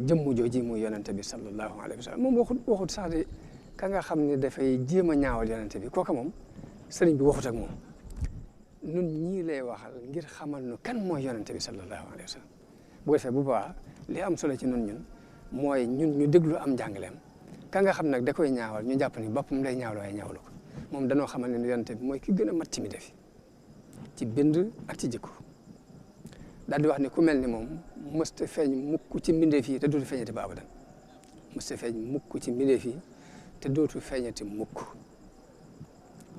jëmm jooji muy yonente bi sallallahu alayhi wa sallam moom waxut sax de ka nga xam ne dafay jéem a ñaawal yonente bi kooka moom sëriñ bi waxut ak moom nun ñii lay waxal ngir xamal nu kan mooy yonente bi sallallahu alayhi wa sallam bu ko defee bu baax li am solo ci ñun mooy ñu déglu am njàngaleem ka nga xam nag da koy ñaawal ñu jàpp ni boppam lay ñaawlu waaye ñaawlu ko moom danoo xamal ne yonente bi mooy ki gën a mat ci mi def ci bind ak ci jikko daal di wax ne ku mel ni moom mësta feeñ mukk ci mbindeef yi te dootu feeñati ba abadan mësta feeñ mukk ci mbindeef yi te dootu feeñati mukk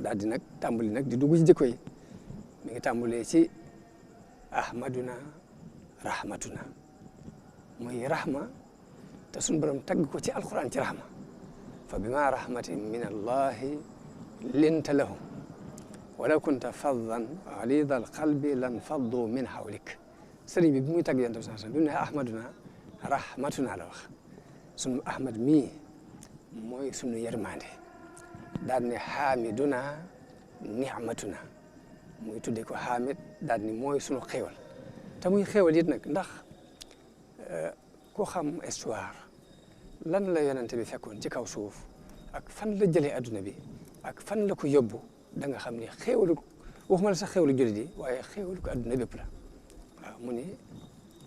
daal di nag tàmbali nag di dugg ci jikko yi mi ngi tàmbalee ci ahmaduna rahmatuna muy rahma te suñu borom tagg ko ci alquran ci rahma fa bima rahmatin min allahi linta lahum walaw kunta faddan galida alqalbi lan faddu min hawlik sëriñ bi muy tagg yonent bi sallallahu alayhi wasallam bi mu ne ahmaduna rahmatuna la wax sunu ahmad mii mooy sunu yërmande daal ne hamiduna ni'matuna muy tudde ko hamid daal ni mooy sunu xéewal te muy xéewal it nag ndax ku xam histoire lan la yonent bi fekkoon ci kaw suuf ak fan la jëlee adduna bi ak fan la ko yóbbu da nga xam ni xéewalu waxuma la sax xéewalu jullit yi waaye xéewalu ko adduna bépp la waaw mu ni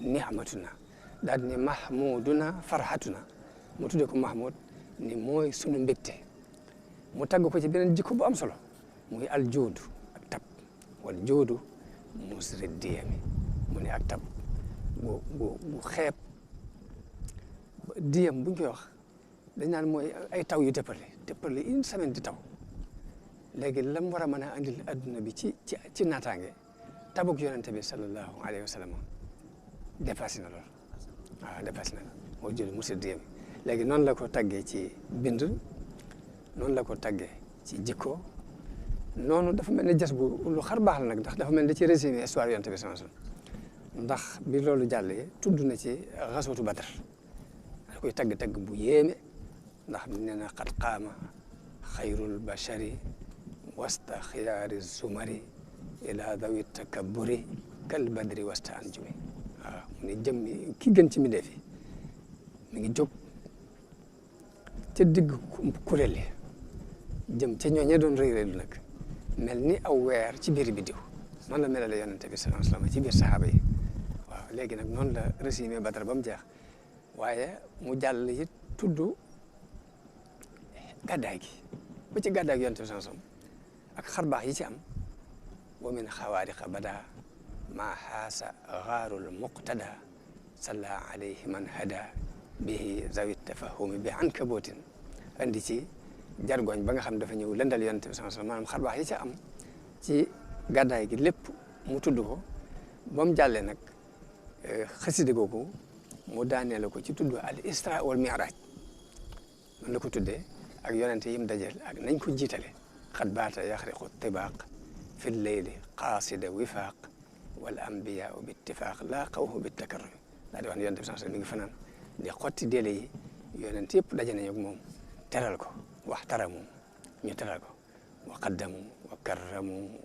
ni'matuna daal ni mahmuduna farhatuna mu tuddee ko mahmud ni mooy sunu mbégte mu tagg ko ci beneen jikko bu am solo muy aljoodu ak tab wal joodu musri diyami mu ni ak tab bu xeeb diyam buñ koy wax dañ naan mooy ay taw yu tëppale une semaine di taw léegi lam war a mën a andil adduna bi ci naataange tabuk yonente bi sallallahu alayhi wa sallam dépassé na lool waaw dépassé na la moo jël musir diyam léegi noonu la ko taggee ci bind noonu la ko taggee ci jikko noonu dafa mel ni jas bu lu xar baax la nag ndax dafa mel ni da ci résumé histoire yonente bi sallallahu alayhi wa sallam ndax bi loolu jàllee tudd na ci xaswatu Badr da koy tagg bu yéeme ndax nee na qad qaama xayrul bashari wasta xiyaari zumari ila dawi takabburi kal badri wasta anjumi waaw mu ne jëm ki gën ci mbindeef yi mi ngi jóg ca digg kuréel yi jëm ca ñooñee doon rëy-rëylu nag mel ni aw weer ci biir biddiw noonu la melale yonente bi sallallahu alayhi wasallam ci biir saxaaba yi waaw léegi nag noonu la résumé Badar ba mu jeex waaye mu jàll it tudd gàddaay gi ba ci gàddaay gi yonente bi sallallahu alayhi wasallam ak xarbaax yi ci am wa min xawaariqa bada ma xaasa gaarul muqtada salla alayhi man hada bihi zawi tafahumi bi ankabootin andi ci jargoñ ba nga xam dafa ñëw lëndal yonente bi sallallahu alayhi wasallam maanaam xarbaax yi ci am ci gàddaay gi lépp mu tudd ko ba mu jàllee nag xasida googu mu daanee ko ci tudd al isra wal mi'raj man la ko tuddee ak yonente yim dajeel ak nañ ko jiitale xad baata yaxriqu tibaaq fi lleyli qaasida wifaaq wal anbiyaau bi ittifaaq laa qawhu bi takarrumi daa di wax ne yonente bi sallallahu alayhi wasallam mi ngi fanaan di xotti déele yi yonente yëpp daje nañu ak moom teral ko waxtaramu ñu teral ko wa qaddamu wa karramu